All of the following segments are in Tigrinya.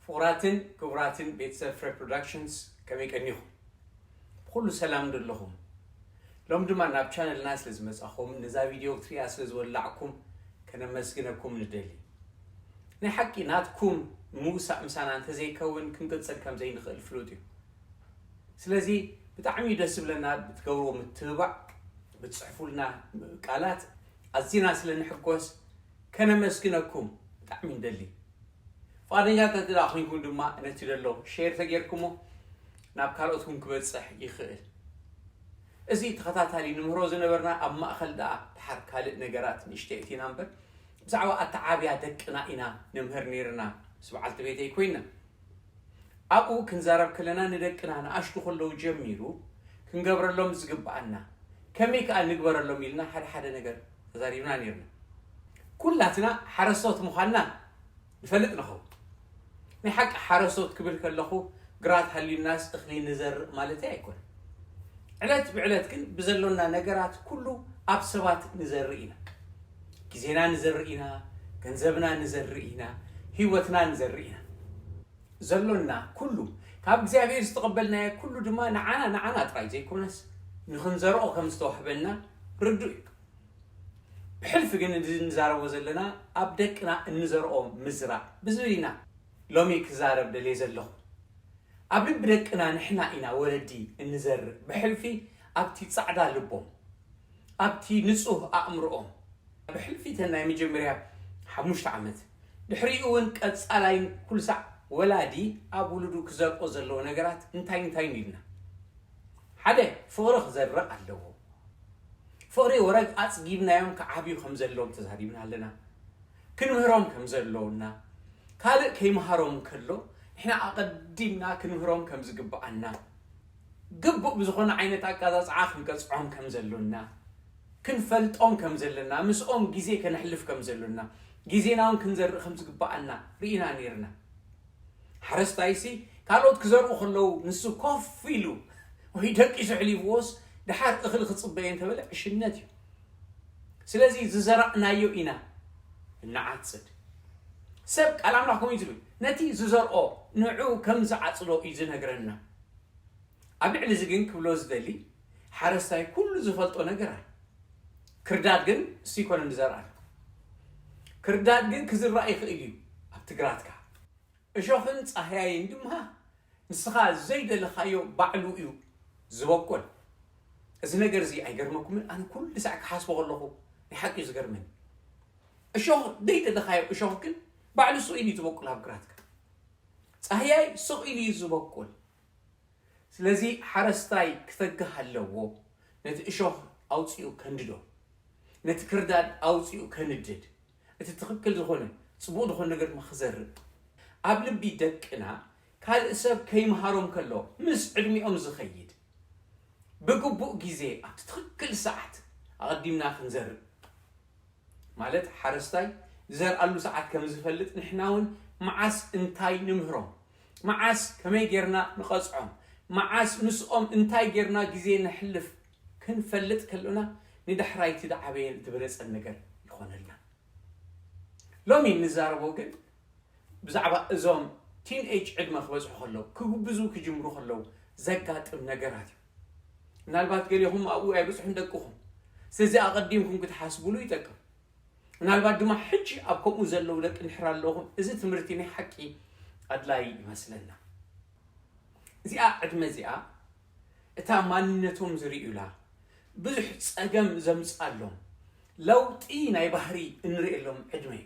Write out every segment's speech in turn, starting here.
ፍቑራትን ክቡራትን ቤተሰብ ፍረ ፕሮዳክሽንስ፣ ከመይ ቀኒኹም? ብኹሉ ሰላም ዶ ኣለኹም? ሎም ድማ ናብ ቻነልና ስለ ዝመጻኹም፣ ነዛ ቪድዮ ክትሪኣ ስለ ዝወላዕኩም ከነመስግነኩም ንደሊ። ናይ ሓቂ ናትኩም ምውሳእ ምሳና እንተዘይከውን ክንቅጽል ከም ዘይንኽእል ፍሉጥ እዩ። ስለዚ ብጣዕሚ እዩ ደስ ዝብለና ብትገብርዎ ምትብባዕ፣ ብትጽሕፉልና ቃላት ኣዚና ስለ ንሕጎስ ከነመስግነኩም ብጣዕሚ ንደሊ። ፍቓደኛታት እንተ ደኣ ኮይንኩም ድማ ነቲ ደሎ ሼር ተጌርኩሞ ናብ ካልኦት እውን ክበጽሕ ይኽእል። እዚ ተኸታታሊ ንምህሮ ዝነበርና ኣብ ማእከል ደኣ ድሓር ካልእ ነገራት ንእሽተይ ኣእቲና እምበር ብዛዕባ ኣተዓብያ ደቅና ኢና ንምህር ነይርና ምስ በዓልቲ ቤተይ ኮይና። ኣብኡ ክንዛረብ ከለና ንደቅና ንኣሽቱ ከለዉ ጀሚሩ ክንገብረሎም ዝግብኣና ከመይ ከኣ ንግበረሎም ኢልና ሓደ ሓደ ነገር ተዛሪብና ነይርና። ኩላትና ሓረስቶት ምዃንና ንፈልጥ ንኸውን። ናይ ሓቂ ሓረስቶት ክብል ከለኹ ግራት ሃልዩናስ እኽሊ ንዘርእ ማለተይ ኣይኮነን። ዕለት ብዕለት ግን ብዘሎና ነገራት ኩሉ ኣብ ሰባት ንዘርእ ኢና። ግዜና ንዘርእ ኢና፣ ገንዘብና ንዘርእ ኢና፣ ህይወትና ንዘርእ ኢና። ዘሎና ኩሉ ካብ እግዚኣብሔር ዝተቐበልናዮ ኩሉ ድማ ንዓና ንዓና ጥራይ ዘይኮነስ ንኽንዘርኦ ከም ዝተዋህበና ርዱእ እዩ። ብሕልፊ ግን እዚ እንዛረቦ ዘለና ኣብ ደቅና እንዘርኦ ምዝራእ ብዝብል ኢና ሎሚ ክዛረብ ደልየ ዘለኹ። ኣብ ልቢ ደቅና ንሕና ኢና ወለዲ እንዘርእ፣ ብሕልፊ ኣብቲ ጻዕዳ ልቦም፣ ኣብቲ ንጹህ ኣእምሮኦም፣ ብሕልፊ እተን ናይ መጀመርያ ሓሙሽተ ዓመት፣ ድሕሪኡ እውን ቀጻላይን ኩልሳዕ ወላዲ ኣብ ውሉዱ ክዘርኦ ዘለዎ ነገራት እንታይ እንታይ ኢልና። ሓደ፣ ፍቕሪ ክዘርእ ኣለዎ። ፍቕሪ ወረግ ኣጽጊብናዮም ክዓብዩ ከም ዘለዎም ተዛሪብና ኣለና። ክንምህሮም ከም ዘለውና፣ ካልእ ከይምሃሮም እንከሎ ንሕና ኣቐዲምና ክንምህሮም ከም ዝግብኣና፣ ግቡእ ብዝኾነ ዓይነት ኣቀጻጽዓ ክንቀጽዖም ከም ዘሎና፣ ክንፈልጦም ከም ዘለና፣ ምስኦም ግዜ ከነሕልፍ ከም ዘሎና፣ ግዜና እውን ክንዘርእ ከም ዝግብኣና ርኢና ነይርና። ሓረስታይሲ ካልኦት ክዘርኡ ከለዉ ንሱ ኮፍ ኢሉ ወይ ደቂሱ ኣሕሊፍዎስ ደሓር እኽሊ ክጽበየ እንተበለ ዕሽነት እዩ። ስለዚ ዝዘራእናዮ ኢና እንዓጽድ። ሰብ ቃል ኣምላኽ ከምኡ እዩ ዝብል፣ ነቲ ዝዘርኦ ንዑ ከም ዝዓጽዶ እዩ ዝነግረና። ኣብ ልዕሊ እዚ ግን ክብሎ ዝደሊ፣ ሓረስታይ ኩሉ ዝፈልጦ ነገር ኣሎ። ክርዳድ ግን እሱ ኣይኮነን ዝዘርኣሉ። ክርዳድ ግን ክዝራእ ይኽእል እዩ ኣብቲ ግራትካ። እሾኽን ጻህያይን ድማ ንስኻ ዘይደለኻዮ ባዕሉ እዩ ዝበቁል። እዚ ነገር እዚ ኣይገርመኩምን? ኣነ ኩሉ ሳዕ ክሓስቦ ከለኹ ናይ ሓቂ እዩ ዝገርመኒ። እሾኽ ዘይደለኻዮ እሾኽ ግን ባዕሉ ስቕ ኢሉ እዩ ዝበቁል ኣብ ግራትካ። ጻህያይ ስቕ ኢሉ እዩ ዝበቁል። ስለዚ ሓረስታይ ክተግህ ኣለዎ፣ ነቲ እሾኽ ኣውጺኡ ከንድዶ፣ ነቲ ክርዳድ ኣውጺኡ ከንድድ፣ እቲ ትኽክል ዝኾነ ጽቡቕ ዝኾነ ነገር ድማ ክዘርእ። ኣብ ልቢ ደቅና ካልእ ሰብ ከይምሃሮም ከሎ ምስ ዕድሚኦም ዝኸይድ ብግቡእ ግዜ ኣብቲ ትኽክል ሰዓት ኣቐዲምና ክንዘርእ። ማለት ሓረስታይ ዝዘርኣሉ ሰዓት ከም ዝፈልጥ ንሕና እውን መዓስ እንታይ ንምህሮም፣ መዓስ ከመይ ጌርና ንቐጽዖም፣ መዓስ ምስኦም እንታይ ጌርና ግዜ ነሕልፍ ክንፈልጥ ከሎና ንዳሕራይቲ ዝዓበየን ዝበለጸን ነገር ይኾነልና። ሎሚ እንዛረቦ ግን ብዛዕባ እዞም ቲን ኤጅ ዕድመ ክበጽሑ ከለዉ ክግብዙ ክጅምሩ ከለዉ ዘጋጥም ነገራት እዩ። ምናልባት ገሊኹም ኣብኡ ኣይበጽሑን ደቅኹም። ስለዚ ኣቐዲምኩም ክትሓስቡሉ ይጠቅም። ምናልባት ድማ ሕጂ ኣብ ከምኡ ዘለዉ ደቂ እንድሕር ኣለኹም እዚ ትምህርቲ ናይ ሓቂ ኣድላይ ይመስለና። እዚኣ ዕድመ እዚኣ እታ ማንነቶም ዝርእዩላ ብዙሕ ጸገም ዘምጽኣሎም ለውጢ ናይ ባህሪ እንርእየሎም ዕድመ እዩ።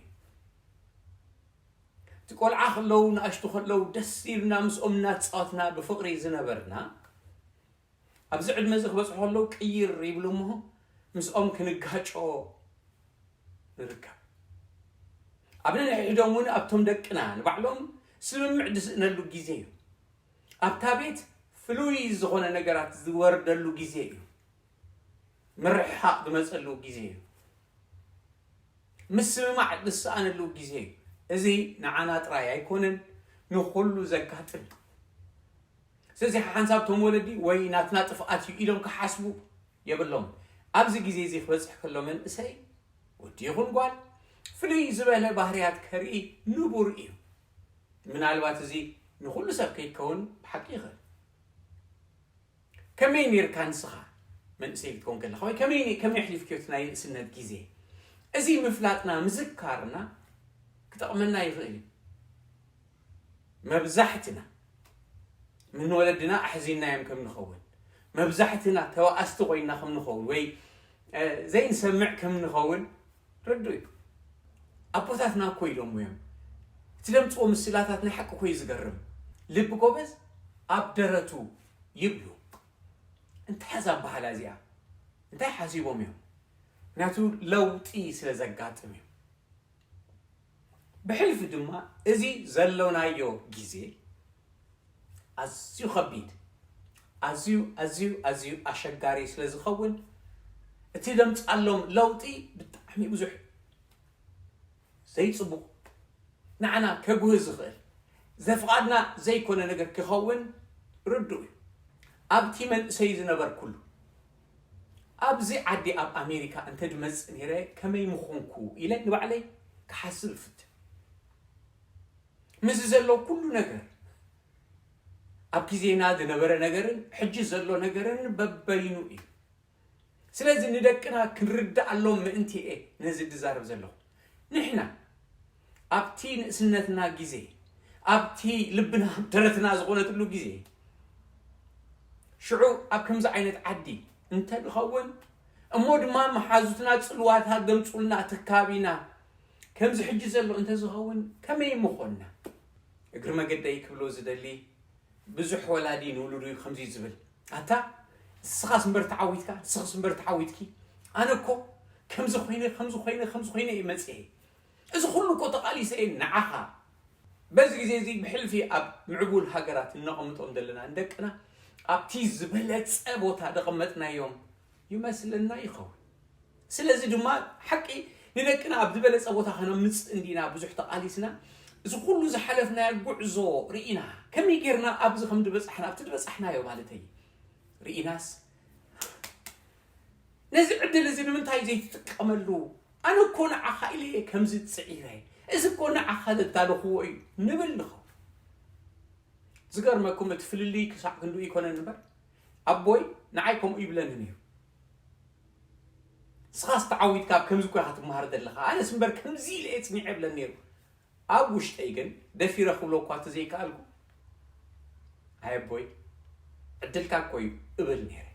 እቲ ቆልዓ ከለዉ ንኣሽቱ ከለዉ ደስ ኢሉና ምስኦም እናተጻወትና ብፍቕሪ ዝነበርና ኣብዚ ዕድመ እዚ ክበጽሑ ከለዉ ቅይር ይብሉ እሞ ምስኦም ክንጋጮ ንርከብ። ኣብ ነንሕድሕዶም እውን ኣብቶም ደቅና ንባዕሎም ስምምዕ ዝስእነሉ ግዜ እዩ። ኣብታ ቤት ፍሉይ ዝኾነ ነገራት ዝወርደሉ ግዜ እዩ። ምርሕሓቕ ዝመጸሉ ግዜ እዩ። ምስምማዕ ዝሰኣነሉ ግዜ እዩ። እዚ ንዓና ጥራይ ኣይኮነን፣ ንኹሉ ዘጋጥም። ስለዚ ሓንሳብ እቶም ወለዲ ወይ ናትና ጥፍኣት እዩ ኢሎም ክሓስቡ የብሎም። ኣብዚ ግዜ እዚ ክበጽሕ ከሎ መንእሰይ ወዲ ይኹን ጓል ፍልይ ዝበለ ባህርያት ከርኢ ንቡር እዩ። ምናልባት እዚ ንኹሉ ሰብ ከይከውን ብሓቂ ይኽእል። ከመይ ኔርካ ንስኻ መንእሰይ ክትከውን ከለኻ፣ ወይ ከመይ ኔ-፣ ከመይ ኣሕሊፍክዮ እቲ ናይ ንእስነት ግዜ? እዚ ምፍላጥና፣ ምዝካርና ክጠቕመና ይኽእል እዩ። መብዛሕትና ምን ወለድና ኣሕዚንናዮም ከም ንኸውን፣ መብዛሕትና ተባኣስቲ ኮይንና ከም ንኸውን፣ ወይ፣ እ፣ ዘይንሰምዕ ከም ንኸውን ርዱእ እዩ። ኣቦታትና እኮ ኢሎምዎ እዮም። እቲ ደምፅዎ ምስላታት ናይ ሓቂ እኮ እዩ ዝገርም። ልቢ ጎበዝ ኣብ ደረቱ ይብሉ። እንታይ እዛ ኣበሃህላ እዚኣ? እንታይ ሓሲቦም እዮም? ምክንያቱ ለውጢ ስለ ዘጋጥም እዩ። ብሕልፊ ድማ እዚ ዘሎናዮ ግዜ ኣዝዩ ከቢድ፣ ኣዝዩ፣ ኣዝዩ፣ ኣዝዩ ኣሸጋሪ ስለ ዝኸውን፣ እቲ ዘምጻሎም ለውጢ ብጣዕሚ ብዙሕ ዘይጽቡቕ፣ ንዓና ከጉህ ዝኽእል፣ ዘፍቓድና ዘይኮነ ነገር ክኸውን ርዱእ እዩ። ኣብቲ መንእሰይ ዝነበርኩሉ፣ ኣብዚ ዓዲ ኣብ ኣሜሪካ እንተ ድመጽእ ነይረ ከመይ ምኾንኩ ኢለ ንባዕለይ ክሓስብ እፍትን። ምስዚ ዘሎ ኩሉ ነገር፣ ኣብ ግዜና ዝነበረ ነገርን ሕጂ ዘሎ ነገርን በበይኑ እዩ። ስለዚ ንደቅና ክንርድኣሎም ምእንቲ እየ ነዚ ዝዛረብ ዘለኹ። ንሕና ኣብቲ ንእስነትና ግዜ፣ ኣብቲ ልብና ደረትና ዝኾነትሉ ግዜ፣ ሽዑ ኣብ ከምዚ ዓይነት ዓዲ እንተ ንኸውን፣ እሞ ድማ መሓዙትና ጽልዋታት ዘምጹልና ትካቢና፣ ከምዚ ሕጂ ዘሎ እንተ ዝኸውን ከመይ ምኾንና? እግሪ መገደይ ክብሎ ዝደሊ፣ ብዙሕ ወላዲ ንውሉዱ እዩ ከምዚ ዝብል፣ ኣታ ንስኻስ እምበር ተዓዊትካ፣ ንስኽስ እምበር ተዓዊትኪ፣ ኣነ እኮ ከምዚ ኮይነ፣ ከምዚ ኮይነ፣ ከምዚ ኮይነ እየ መጽኤ። እዚ ኩሉ እኮ ተቓሊሰ እየ ንዓኻ። በዚ ግዜ እዚ ብሕልፊ ኣብ ምዕቡል ሃገራት እነቐምጦም ዘለና ንደቅና ኣብቲ ዝበለጸ ቦታ ደቐመጥናዮም ይመስለና ይኸውን። ስለዚ ድማ ሓቂ ንደቅና ኣብ ዝበለጸ ቦታ ከነምጽእ እንዲና ብዙሕ ተቓሊስና፣ እዚ ኩሉ ዝሓለፍናዮ ጉዕዞ ርኢና፣ ከመይ ጌርና ኣብዚ ከም ዝበጻሕና፣ ኣብቲ ዝበጻሕናዮ ማለተይ ርኢናስ፣ ነዚ ዕድል እዚ ንምንታይ ዘይትጥቀመሉ? ኣነ እኮ ንዓኻ ኢለ እየ ከምዚ ጽዒረ፣ እዚ እኮ ንዓኻ ዘዳለኽዎ እዩ ንብል ንኸውን። ዝገርመኩም እቲ ፍልልይ ክሳዕ ክንድኡ ይኮነን እምበር፣ ኣቦይ ንዓይ ከምኡ ይብለኒ ነይሩ። ንስኻስ ተዓዊትካ ኣብ ከምዚ እኮ ኢኻ ትመሃር ዘለኻ፣ ኣነስ እምበር ከምዚ ኢለ እየ ጽኒዐ ይብለኒ ነይሩ። ኣብ ውሽጠይ ግን ደፊረ ክብሎ እኳ ተዘይከኣልኩ፣ ኣይ ኣቦይ ዕድልካ እኮ እዩ እብል ነይረ።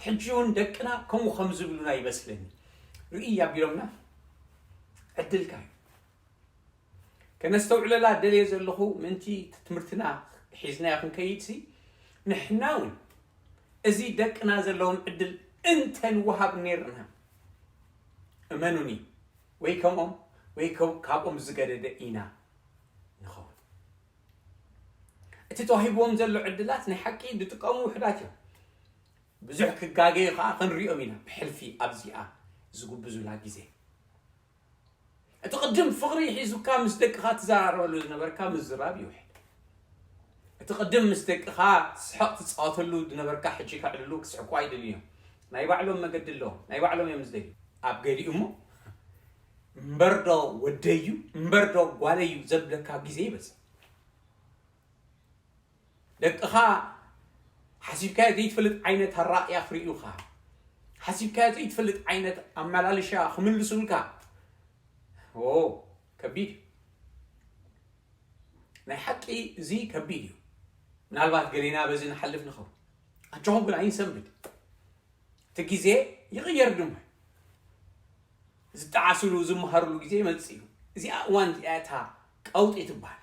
ሕጂ እውን ደቅና ከምኡ ከም ዝብሉና ይመስለኒ። ርእይ ኣቢሎምና ዕድልካ እዩ። ከነስተውዕለላ ደልየ ዘለኹ ምእንቲ ትምህርትና ሒዝናዮ ክንከይድሲ፣ ንሕና እውን እዚ ደቅና ዘለዎም ዕድል እንተንወሃብ ነይርና፣ እመኑኒ፣ ወይ ከምኦም ወይ ከ-፣ ካብኦም ዝገደደ ኢና ንኸውን። እቲ ተዋሂብዎም ዘሎ ዕድላት ናይ ሓቂ ዝጥቀሙ ውሑዳት እዮም። ብዙሕ ክጋገዩ ከዓ ክንሪኦም ኢና ብሕልፊ ኣብዚኣ ዝጉብዙላ ግዜ። እቲ ቅድም ፍቕሪ ሒዙካ ምስ ደቅኻ ትዘራረበሉ ዝነበርካ ምዝራብ ይውሕድ። እቲ ቅድም ምስ ደቅኻ ስሕቕ ትጻወተሉ ዝነበርካ ሕጂ ከዕልሉ ክስሕቁ ኣይደልዩ እዮም። ናይ ባዕሎም መገዲ ኣለዎም፣ ናይ ባዕሎም እዮም ዝደልዩ። ኣብ ገሊኡ እሞ እምበርዶ ወደዩ እምበርዶ ጓለዩ ዘብለካ ግዜ ይበጽሕ። ደቅኻ ሓሲብካዮ ዘይትፈልጥ ዓይነት ኣራእያ ክርእዩኻ፣ ሓሲብካዮ ዘይትፈልጥ ዓይነት ኣመላልሻ ክምልሱልካ። ኦ፣ ከቢድ እዩ። ናይ ሓቂ እዚ ከቢድ እዩ። ምናልባት ገሌና በዚ ንሓልፍ ንኸውን። ኣጆኹም ግን ኣይንሰንብድ። እቲ ግዜ ይቕየር ድማ። ዝጠዓስሉ፣ ዝመሃርሉ ግዜ ይመጽእ እዩ። እዚኣ እዋን እዚኣ እታ ቀውጢ ትበሃል።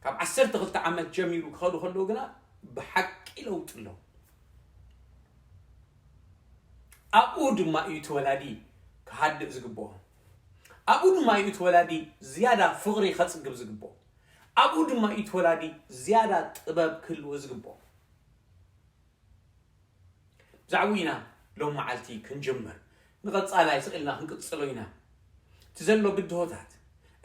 ካብ ዓሰርተ ክልተ ዓመት ጀሚሩ ክኸዱ ከለዉ ግና ብሓቂ ለውጢ ኣለዎ። ኣብኡ ድማ እዩ እቲ ወላዲ ክሃድእ ዝግብኦ። ኣብኡ ድማ እዩ እቲ ወላዲ ዝያዳ ፍቕሪ ከጽግብ ዝግብኦ። ኣብኡ ድማ እዩ እቲ ወላዲ ዝያዳ ጥበብ ክህልዎ ዝግብኦ። ብዛዕባኡ ኢና ሎም መዓልቲ ክንጅምር። ንቐጻላይ ስቕ ኢልና ክንቅጽሎ ኢና። እቲ ዘሎ ብድሆታት፣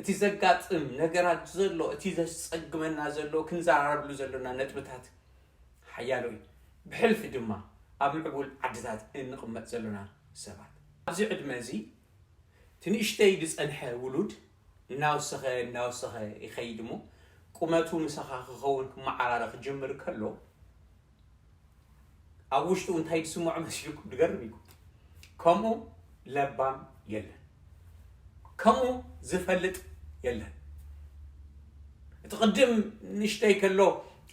እቲ ዘጋጥም ነገራት ዘሎ፣ እቲ ዘጸግመና ዘሎ፣ ክንዘራረብሉ ዘሎና ነጥብታት ሓያሎ እዩ። ብሕልፊ ድማ ኣብ ምዕቡል ዓድታት እንቕመጥ ዘሎና ሰባት። ኣብዚ ዕድመ እዚ፣ እቲ ንእሽተይ ዝጸንሐ ውሉድ፣ እናወሰኸ እናወሰኸ ይኸይድ እሞ፣ ቁመቱ ምሳኻ ክኸውን ክመዓራረ ክጅምር ከሎ፣ ኣብ ውሽጡ እንታይ ዝስምዖ መሲልኩም? ድገርም እዩ። ከምኡ ለባም የለን፣ ከምኡ ዝፈልጥ የለን። እቲ ቅድም ንእሽተይ ከሎ፣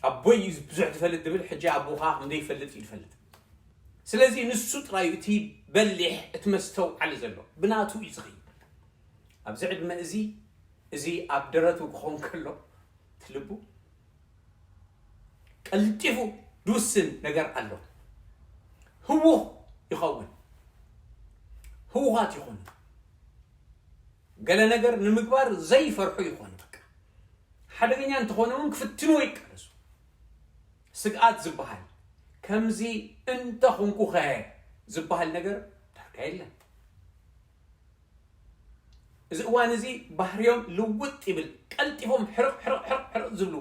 ኣቦይ እዩ ብዙሕ ዝፈልጥ ዝብል፣ ሕጂ ኣቦኻ ከም ዘይፈልጥ እዩ ዝፈልጥ። ስለዚ ንሱ ጥራይ እዩ እቲ በሊሕ፣ እቲ መስተውዓሊ ዘሎ፣ ብናቱ እዩ ዝኸይድ። ኣብዚ ዕድመ እዚ፣ እዚ ኣብ ደረቱ ክኾን ከሎ፣ እቲ ልቡ ቀልጢፉ ድውስን ነገር ኣሎ። ህዉኽ ይኸውን፣ ህዉኻት ይኾኑ። ገለ ነገር ንምግባር ዘይፈርሑ ይኾኑ። በቃ ሓደገኛ እንተኾነ እውን ክፍትንዎ ይቃለሱ። ስግኣት ዝበሃል፣ ከምዚ እንተኹንኩኸ ዝበሃል ነገር ዳርጋ የለን። እዚ እዋን እዚ ባህርዮም ልውጥ ይብል። ቀልጢፎም ሕርቕ ሕርቕ ሕርቕ ሕርቕ ዝብሉ፣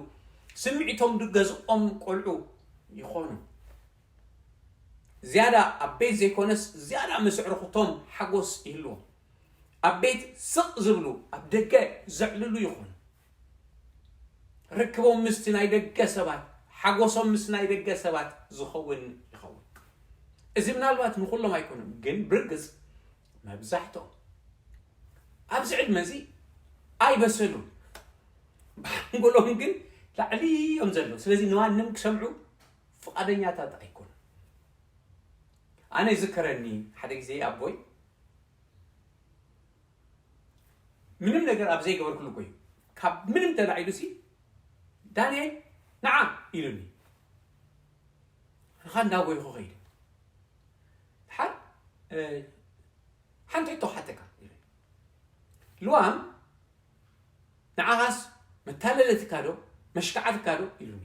ስምዒቶም ዝገዝኦም ቆልዑ ይኾኑ። ዝያዳ ኣብ ቤት ዘይኮነስ ዝያዳ ምስ ኣዕሩኽቶም ሓጎስ ይህልዎም። ኣብ ቤት ስቕ ዝብሉ፣ ኣብ ደገ ዘዕልሉ ይኾኑ። ርክቦም ምስቲ ናይ ደገ ሰባት፣ ሓጎሶም ምስ ናይ ደገ ሰባት ዝኸውን ይኸውን። እዚ ምናልባት ንኹሎም ኣይኮኑን፣ ግን ብርግጽ መብዛሕትኦም ኣብዚ ዕድመ እዚ ኣይበሰሉን። ብሓንጎሎም ግን ላዕሊ እዮም ዘለዉ። ስለዚ ንማንም ክሰምዑ ፍቓደኛታት ኣይኮኑን። ኣነ ይዝከረኒ ሓደ ግዜ ኣቦይ ምንም ነገር ኣብ ዘይገበርኩሉ እኮ እዩ። ካብ ምንም ተላዒሉ ሲ፣ "ዳንኤል፣ ንዓ!" ኢሉኒ። ንኻ እንዳጎይኹ ኸይደ። ድሓር፣ እ፣ "ሓንቲ ሕቶ ክሓተካ?" ኢሉኒ። "ልዋም ንዓኻስ መታለለትካ ዶ መሽካዓትካ ዶ?" ኢሉኒ።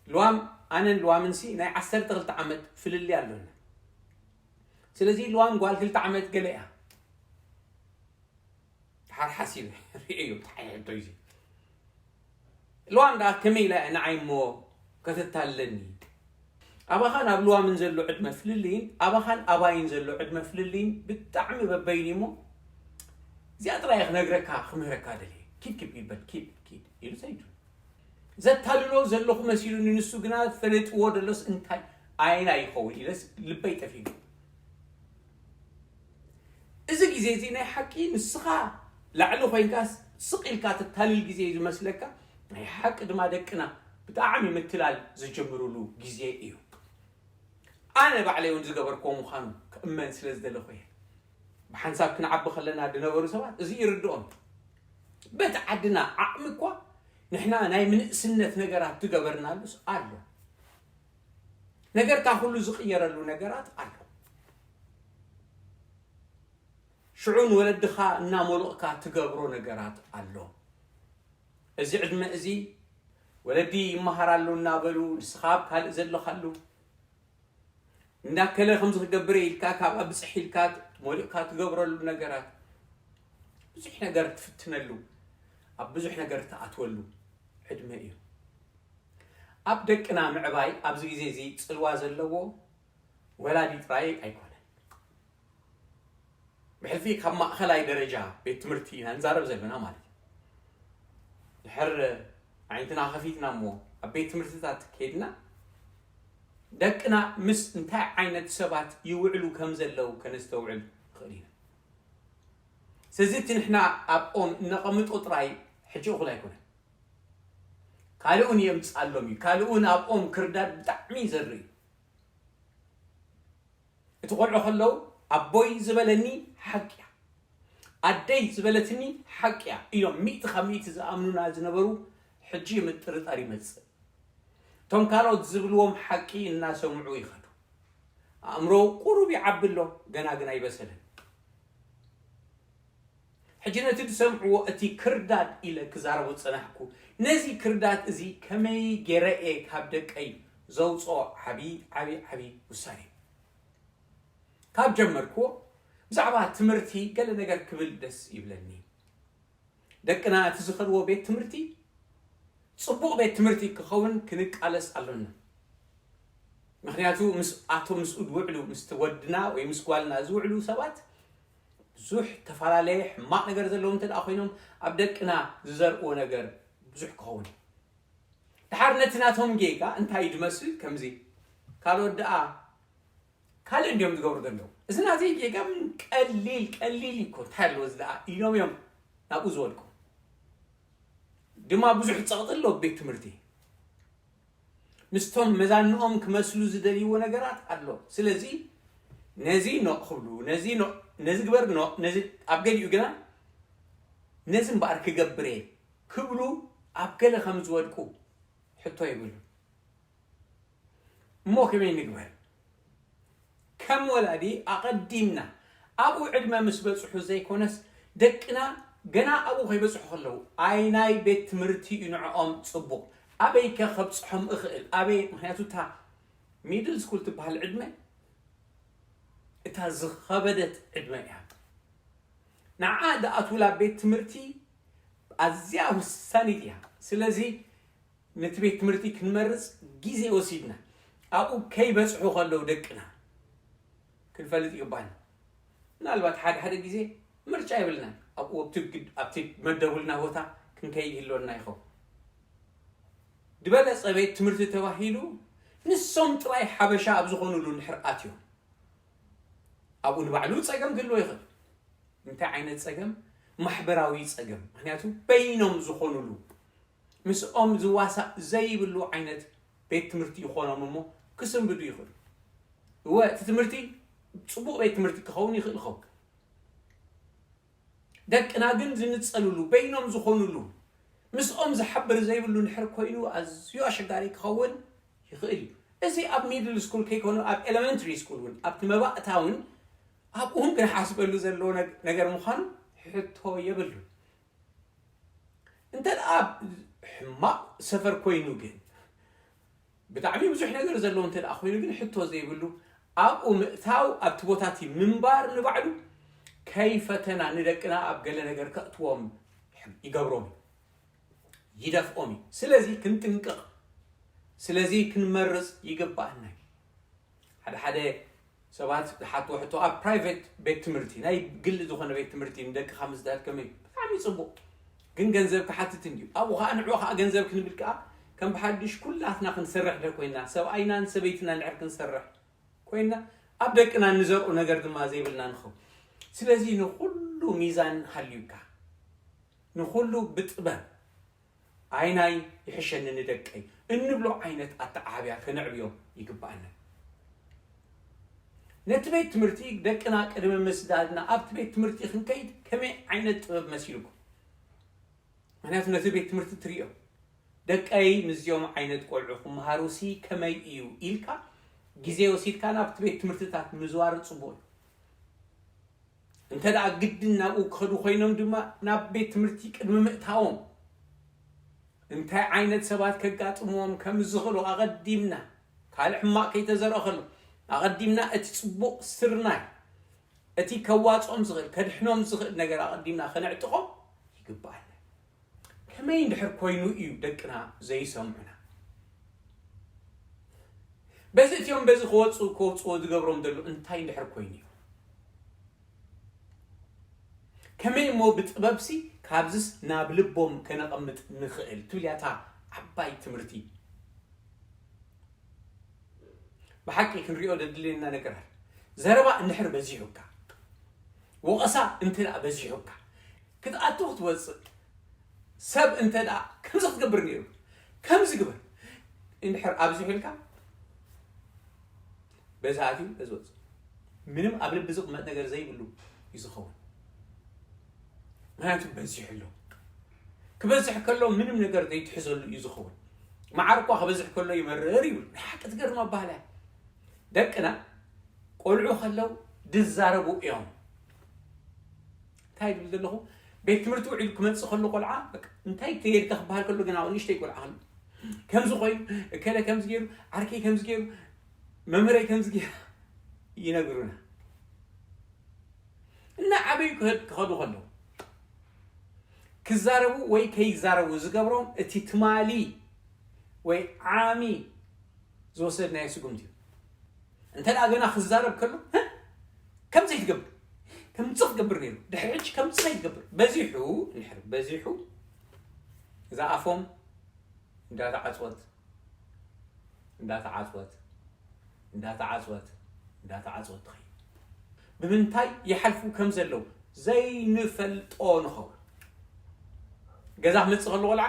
ልዋም፣ ኣነን ልዋምንሲ ናይ ዓሰርተ ክልተ ዓመት ፍልልይ ኣሎና። ስለዚ ልዋም ጓል ክልተ ዓመት ገለ እያ። ድሓር ሓሲበ ርእዮ፣ እንታይ ሕቶ እዩ እዚ? ልዋም ደኣ ከመይ ኢላ እያ ንዓይ እሞ ከተታልለኒ? ኣባኻን ኣብ ልዋምን ዘሎ ዕድመ ፍልልይን ኣባኻን ኣባይን ዘሎ ዕድመ ፍልልይን ብጣዕሚ በበይኑ እሞ፣ እዚኣ ጥራይ እየ ክነግረካ ክምህረካ ደልየ። ኪድ ኪድ ይበል፣ ኪድ ኪድ ኢሉ ሰይዱ። ዘታልሎ ዘለኹ መሲሉኒ፣ ንሱ ግና ፈለጥዎ ደሎስ እንታይ ኣይና ይኸውን ኢለስ ልበይ ጠፊኡ። እዚ ግዜ እዚ ናይ ሓቂ ንስኻ ላዕሊ ኮይንካ ስቕ ኢልካ ተታልል ግዜ እዩ ዝመስለካ። ናይ ሓቂ ድማ ደቅና ብጣዕሚ ምትላል ዝጀምሩሉ ግዜ እዩ። ኣነ ባዕለይ እውን ዝገበርክዎ ምዃኑ ክእመን ስለ ዝደለኹ እየ። ብሓንሳብ ክንዓቢ ከለና ዝነበሩ ሰባት እዚ ይርድኦም። በቲ ዓድና ዓቕሚ እኳ ንሕና ናይ ምንእስነት ነገራት ዝገበርናሉስ ኣሎ። ነገርካ ኩሉ ዝቕየረሉ ነገራት ኣሎ። ሽዑ ንወለድኻ እናሞሉቕካ ትገብሮ ነገራት ኣሎ። እዚ ዕድመ እዚ ወለዲ ይመሃር ኣሎ እናበሉ ንስኻ ኣብ ካልእ ዘለኻሉ፣ እንዳከለ ከምዚ ክገብር ኢልካ ካብ ኣብፅሕ ኢልካ ሞሊቕካ ትገብረሉ ነገራት፣ ብዙሕ ነገር ትፍትነሉ፣ ኣብ ብዙሕ ነገር ትኣትወሉ ዕድመ እዩ። ኣብ ደቅና ምዕባይ ኣብዚ ግዜ እዚ ፅልዋ ዘለዎ ወላዲ ጥራይ ኣይኮነን። ብሕልፊ ካብ ማእኸላይ ደረጃ ቤት ትምህርቲ ኢና ንዛረብ ዘለና ማለት እዩ። ድሕር ዓይንትና ከፊትና እሞ ኣብ ቤት ትምህርትታት ከይድና ደቅና ምስ እንታይ ዓይነት ሰባት ይውዕሉ ከም ዘለዉ ከነስተውዕል ንኽእል ኢና። ስለዚ እቲ ንሕና ኣብኦም እነቐምጦ ጥራይ ሕጂ እኹል ኣይኮነን። ካልእ እውን የምፅኣሎም እዩ። ካልእ እውን ኣብኦም ክርዳድ ብጣዕሚ ይዘርእ እዩ። እቲ ቆልዑ ከለዉ ኣቦይ ዝበለኒ ሓቂ እያ፣ ኣደይ ዝበለትኒ ሓቂ እያ ኢሎም ሚእቲ ካብ ሚእቲ ዝኣምኑና ዝነበሩ ሕጂ ምጥርጣር ይመፅእ። እቶም ካልኦት ዝብልዎም ሓቂ እናሰምዑ ይኸዱ። ኣእምሮ ቁሩብ ይዓቢ ኣሎ፣ ገና ግን ኣይበሰለን። ሕጂ ነቲ ዝሰምዕዎ እቲ ክርዳድ ኢለ ክዛረቦ ዝጸናሕኩ፣ ነዚ ክርዳድ እዚ ከመይ ገይረ እየ ካብ ደቀይ ዘውጽኦ ዓቢ ዓቢ ዓቢ ውሳኔ። ካብ ጀመርክዎ ብዛዕባ ትምህርቲ ገለ ነገር ክብል ደስ ይብለኒ። ደቅና እቲ ዝኸድዎ ቤት ትምህርቲ ጽቡቕ ቤት ትምህርቲ ክኸውን ክንቃለስ ኣሎና። ምኽንያቱ ምስ ኣቶም ምስኡ ዝውዕሉ ምስቲ ወድና ወይ ምስ ጓልና ዝውዕሉ ሰባት ብዙሕ ተፈላለየ ሕማቕ ነገር ዘለዎም እንተ ደኣ ኮይኖም፣ ኣብ ደቅና ዝዘርእዎ ነገር ብዙሕ ክኸውን እዩ። ድሓር ነቲ ናቶም ጌጋ እንታይ እዩ ዝመስል? ከምዚ ካልኦት ደኣ ካልእ እንዲዮም ዝገብሩ ዘለዉ። እዚ ናተይ ጌጋ ምን ቀሊል ቀሊል እዩ እኮ፣ እንታይ ኣለዎ እዚ ደኣ ኢሎም እዮም ናብኡ ዝወድቁ። ድማ ብዙሕ ጸቕጢ ኣሎ ኣብ ቤት ትምህርቲ። ምስቶም መዛንኦም ክመስሉ ዝደልይዎ ነገራት ኣሎ። ስለዚ ነዚ ኖእ ክብሉ፣ ነዚ ኖእ፣ ነዚ ግበር ኖእ፣ ነዚ ኣብ ገሊኡ ግና ነዚ እምበኣር ክገብር እየ ክብሉ ኣብ ገለ ከም ዝወድቁ ሕቶ የብሉን። እሞ ከመይ ንግበር? ከም ወላዲ ኣቐዲምና ኣብኡ ዕድመ ምስ በጽሑ ዘይኮነስ ደቅና ገና ኣብኡ ከይበጽሑ ከለዉ ኣይ ናይ ቤት ትምህርቲ እዩ ንዕኦም ጽቡቕ፣ ኣበይ ከ ከብጽሖም እኽእል፣ ኣበይ? ምክንያቱ እታ ሚድል ስኩል ትበሃል ዕድመ እታ ዝኸበደት ዕድመ እያ። ንዓ ዝኣትውላ ቤት ትምህርቲ ኣዝያ ውሳኒት እያ። ስለዚ ነቲ ቤት ትምህርቲ ክንመርጽ ግዜ ወሲድና ኣብኡ ከይበጽሑ ከለዉ ደቅና ክንፈልጥ ይግባና። ምናልባት ሓደ ሓደ ግዜ ምርጫ የብልናን። ኣብኡ ኣብቲ ግድ-፣ ኣብቲ መደቡልና ቦታ ክንከይድ ይህልወና ይኸውን። ዝበለጸ ቤት ትምህርቲ ተባሂሉ ንሶም ጥራይ ሓበሻ ኣብ ዝኾኑሉ እንድሕር ኣትዮም ኣብኡ ንባዕሉ ጸገም ክህልዎ ይኽእል። እንታይ ዓይነት ጸገም? ማሕበራዊ ጸገም። ምክንያቱ በይኖም ዝኾኑሉ ምስኦም ዝዋሳእ ዘይብሉ ዓይነት ቤት ትምህርቲ ይኾኖም እሞ ክስንብዱ ይኽእሉ። እወ እቲ ትምህርቲ ጽቡቕ ቤት ትምህርቲ ክኸውን ይኽእል ይኸውን። ደቅና ግን ዝንጸሉሉ፣ በይኖም ዝኾኑሉ፣ ምስኦም ዝሓብር ዘይብሉ እንድሕር ኮይኑ ኣዝዩ ኣሸጋሪ ክኸውን ይኽእል እዩ። እዚ ኣብ ሚድል ስኩል ከይኮኑ ኣብ ኤለመንተሪ ስኩል እውን ኣብቲ መባእታ እውን ኣብኡ እውን ክንሓስበሉ ዘለዎ ነግ-፣ ነገር ምዃኑ ሕቶ የብሉን። እንተ ደኣ ሕማቕ ሰፈር ኮይኑ ግን ብጣዕሚ ብዙሕ ነገር ዘለዎ እንተ ደኣ ኮይኑ ግን ሕቶ ዘይብሉ ኣብኡ ምእታው ኣብቲ ቦታ እቲ ምንባር ንባዕሉ ከይፈተና ንደቅና ኣብ ገለ ነገር ከእትዎም ይገብሮም እዩ፣ ይደፍኦም እዩ። ስለዚ ክንጥንቅቕ፣ ስለዚ ክንመርጽ ይግባኣና እዩ። ሓደ ሓደ ሰባት ዝሓትዎ ሕቶ ኣብ ፕራይቬት ቤት ትምህርቲ ናይ ግሊ ዝኾነ ቤት ትምህርቲ ንደቅኻ ምስዳድ ከመይ ብጣዕሚ ጽቡቕ፣ ግን ገንዘብ ክሓትት እንድዩ። ኣብኡ ከዓ ንዕኡ ከዓ ገንዘብ ክንብል ከዓ ከም ብሓድሽ ኩላትና ክንሰርሕ እንድሕር ኮይንና ሰብኣይናን ሰበይትና እንድሕር ክንሰርሕ ኮይንና ኣብ ደቅና ንዘርኡ ነገር ድማ ዘይብልና ንኸውን። ስለዚ ንኹሉ ሚዛን ሃልዩካ ንኹሉ ብጥበብ ኣይናይ ይሕሸኒ ንደቀይ እንብሎ ዓይነት ኣተዓባብያ ከነዕብዮ ይግባኣና። ነቲ ቤት ትምህርቲ ደቅና ቅድሚ ምስዳድና ኣብቲ ቤት ትምህርቲ ክንከይድ ከመይ ዓይነት ጥበብ መሲልኩም? ምክንያቱ ነቲ ቤት ትምህርቲ ትሪኦ ደቀይ ምስዚኦም ዓይነት ቆልዑ ክመሃሩሲ ከመይ እዩ ኢልካ ግዜ ወሲድካ ናብቲ ቤት ትምህርትታት ምዝዋር ጽቡቕ እዩ። እንተ ደኣ ግድን ናብኡ ክኸዱ ኮይኖም ድማ ናብ ቤት ትምህርቲ ቅድሚ ምእታዎም እንታይ ዓይነት ሰባት ከጋጥምዎም ከም ዝኽእሉ ኣቐዲምና ካልእ ሕማቕ ከይተዘርኦ ከሎ ኣቐዲምና እቲ ጽቡቕ ስርናይ እቲ ከዋጽኦም ዝኽእል ከድሕኖም ዝኽእል ነገር ኣቐዲምና ከነዕጥቖም ይግባኣና። ከመይ እንድሕር ኮይኑ እዩ ደቅና ዘይሰምዑና? በዚ እትዮም በዚ ክወፁ ክወፅዎ ዝገብሮም ዘሎ እንታይ እንድሕር ኮይኑ እዩ? ከመይ እሞ ብጥበብሲ ካብዝስ ናብ ልቦም ከነቐምጥ ንኽእል ትብል እያ እታ ዓባይ ትምህርቲ። ብሓቂ ክንሪኦ ደድልየና ነገር ኣሎ። ዘረባ እንድሕር በዚሑካ፣ ወቐሳ እንተ ደኣ በዚሑካ፣ ክትኣቱ ክትወፅእ ሰብ እንተ ደኣ ከምዚ ክትገብር ነይሩ፣ ከምዚ ግበር እንድሕር ኣብዚሑልካ፣ በዚ ኣትዩ በዚ ወፅእ። ምንም ኣብ ልቢ ዝቕመጥ ነገር ዘይብሉ እዩ ዝኸውን። ምክንያቱ በዚሑ ኣሎ። ክበዝሕ ከሎ ምንም ነገር ዘይትሕዘሉ እዩ ዝኸውን። መዓር እኳ ክበዝሕ ከሎ ይመርር ይብሉ። ናይ ሓቂ ትገርም ኣባህላ እያ። ደቅና ቆልዑ ከለው ድዛረቡ እዮም። እንታይ ድብል ዘለኹ? ቤት ትምህርቲ ውዒሉ ክመጽእ ከሎ ቆልዓ፣ በቃ፣ እንታይ ከየድካ ክበሃል ከሎ፣ ግን ኣብኡ ንእሽተይ ቆልዓ ከሎ፣ ከምዚ ኮይኑ፣ እከለ ከምዚ ገይሩ፣ ዓርከይ ከምዚ ገይሩ፣ መምህረይ ከምዚ ገይሩ ይነግሩና። እናዓበዩ ክኸድ-፣ ክኸዱ ከለዉ፣ ክዛረቡ ወይ ከይዛረቡ ዝገብሮም እቲ ትማሊ ወይ ዓሚ ዝወሰድናዮ ስጉምቲ እዩ። እንተ ደኣ ገና ክዛረብ ከሎ፣ "ህእ? ከምዚ ኣይትገብር፣ ከምጽእ ክገብር ነይሩ። ድሕሪ ሕጂ ከምጽእ ኣይትገብር። በዚሑ፣ እንድሕር በዚሑ፣ እዛ ኣፎም እንዳተዓጽወት፣ እንዳተዓጽወት፣ እንዳተዓጽወት፣ እንዳተዓጽወት ትኸይድ። ብምንታይ ይሓልፉ ከም ዘለዉ ዘይንፈልጦ ንኸውን። ገዛ ክመጽእ ከሎ ቆልዓ፣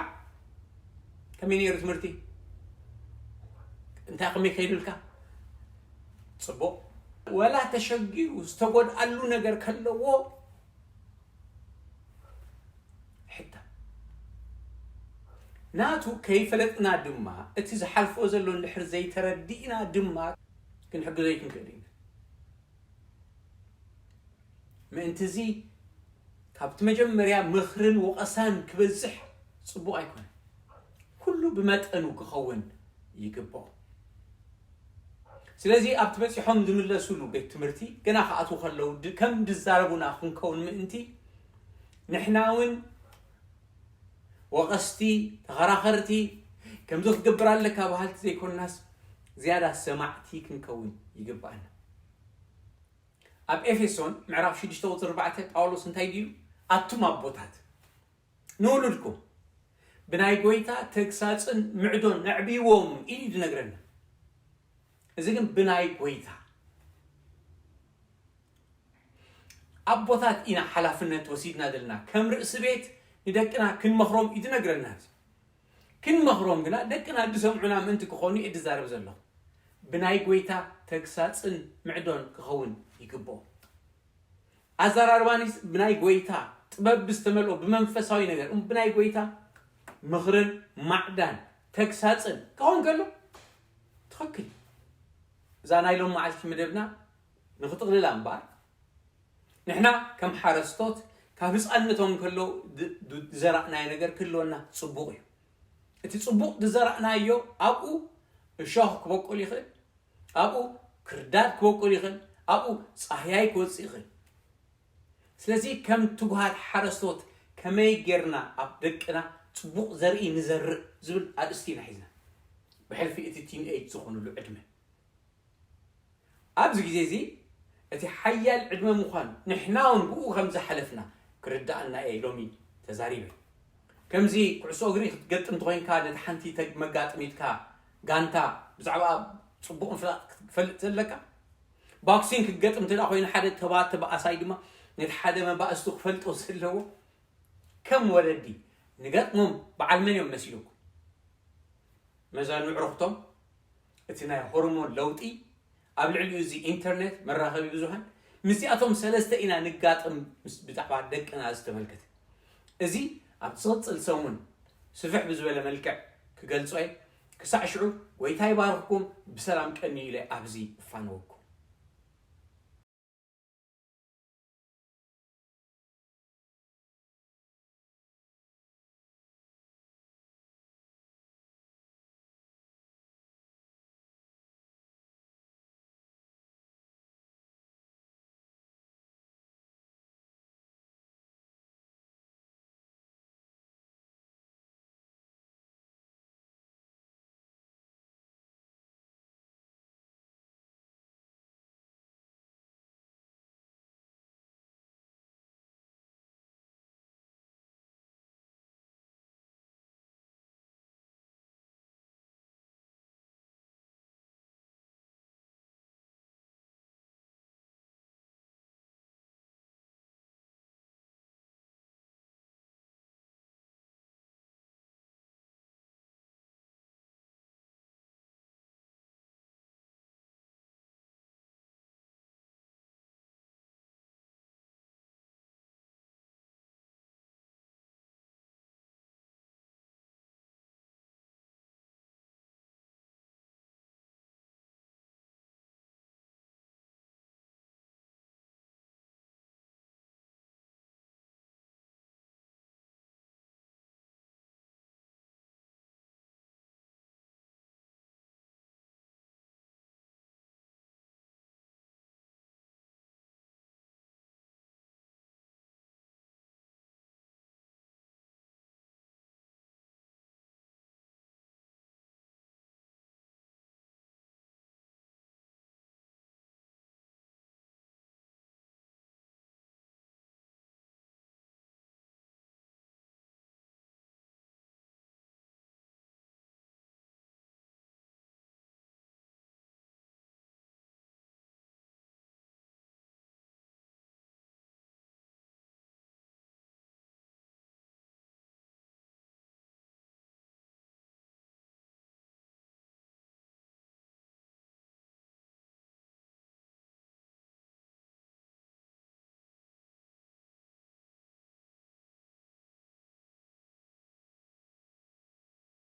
ከመይ ነይሩ ትምህርቲ? እንታይ ከመይ ከይዱልካ? ጽቡቕ። ወላ ተሸጊሩ ዝተጎድኣሉ ነገር ከለዎ፣ ሕታ ናቱ ከይፈለጥና ድማ፣ እቲ ዝሓልፎ ዘሎ እንድሕር ዘይተረዲእና ድማ፣ ክንሕግዞ ኣይክንክእል ኢና። ምእንቲ እዚ ካብቲ መጀመርያ ምኽርን ወቐሳን ክበዝሕ ጽቡቕ ኣይኮነን። ኩሉ ብመጠኑ ክኸውን ይግብኦ። ስለዚ ኣብቲ በጺሖም ዝምለሱሉ ቤት ትምህርቲ ገና ክኣትዉ ከለዉ ድ-፣ ከም ዝዛረቡና ክንከውን ምእንቲ፣ ንሕና እውን ወቐስቲ፣ ተኸራኸርቲ፣ ከምዚ ክትገብር ኣለካ በሃልቲ ዘይኮንናስ፣ ዝያዳ ሰማዕቲ ክንከውን ይግብኣና። ኣብ ኤፌሶን ምዕራፍ ሽዱሽተ ቁጽሪ ኣርባዕተ ጳውሎስ እንታይ ድዩ? ኣቱም ኣቦታት፣ ንውሉድኩም ብናይ ጐይታ ተግሳጽን ምዕዶን ነዕብይዎም ኢሉ እዩ ዝነግረና። እዚ ግን ብናይ ጐይታ። ኣቦታት ኢና ሓላፍነት ወሲድና ዘለና። ከም ርእሲ ቤት ንደቅና ክንመኽሮም እዩ ዝነግረና። ክንመኽሮም ግና ደቅና ዝሰምዑና ምእንቲ ክኾኑ እየ ዝዛረብ ዘለኹ። ብናይ ጐይታ ተግሳጽን ምዕዶን ክኸውን ይግብኦ። ኣዘራርባኒስ ብናይ ጐይታ ጥበብ ብዝተመልኦ ብመንፈሳዊ ነገር፣ እም፣ ብናይ ጐይታ ምኽርን ማዕዳን ተግሳጽን ክኸውን ከሎ ትኽክል። እዛ ናይ ሎም መዓልቲ መደብና ንኽጥቕልላ እምበኣር፣ ንሕና ከም ሓረስቶት ካብ ህፃንነቶም ከለዉ ድ-፣ ድ-፣ ዝዘራእናዮ ነገር ክህልወና ጽቡቕ እዩ። እቲ ጽቡቕ ዝዘራእናዮ ኣብኡ እሾኽ ክበቁል ይኽእል፣ ኣብኡ ክርዳድ ክበቁል ይኽእል፣ ኣብኡ ጻህያይ ክወጽእ ይኽእል። ስለዚ ከም ትጉሃት ሓረስቶት ከመይ ጌርና ኣብ ደቅና ጽቡቕ ዘርኢ ንዘርእ ዝብል ኣርእስቲ ኢና ሒዝና። ብሕልፊ እቲ ቲንኤጅ ዝኾኑሉ ዕድመ። ኣብዚ ግዜ እዚ እቲ ሓያል ዕድመ ምዃኑ ንሕና እውን ብኡ ከም ዝሓለፍና ክርድኣና እየ ሎሚ ተዛሪበ። ከምዚ ኩዕሶ እግሪ ክትገጥም እንተኾይንካ ነቲ ሓንቲ ተግ-፣ መጋጥሚትካ ጋንታ ብዛዕባ ጽቡቕ ምፍላጥ ክትፈልጥ ዘለካ። ቦክሲንግ ክትገጥም እንተ ደኣ ኮይኑ ሓደ ተባ-፣ ተባኣሳይ ድማ ነቲ ሓደ መባእስቱ ክፈልጦ ዘለዎ። ከም ወለዲ ንገጥሞም በዓል መን እዮም መሲሉኩም? መዛኑ ኣዕሩኽቶም፣ እቲ ናይ ሆርሞን ለውጢ፣ ኣብ ልዕሊኡ እዚ ኢንተርኔት፣ መራኸቢ ብዙሃን፣ ምስዚኣቶም ሰለስተ ኢና ንጋጥም ምስ ብዛዕባ ደቅና ዝተመልከተ። እዚ ኣብ ዝቕጽል ሰሙን ስፍሕ ብዝበለ መልክዕ ክገልጾ እየ። ክሳዕ ሽዑ ጐይታ ይባርኽኩም፣ ብሰላም ቀንዩ ኢለ ኣብዚ እፋነወኩም።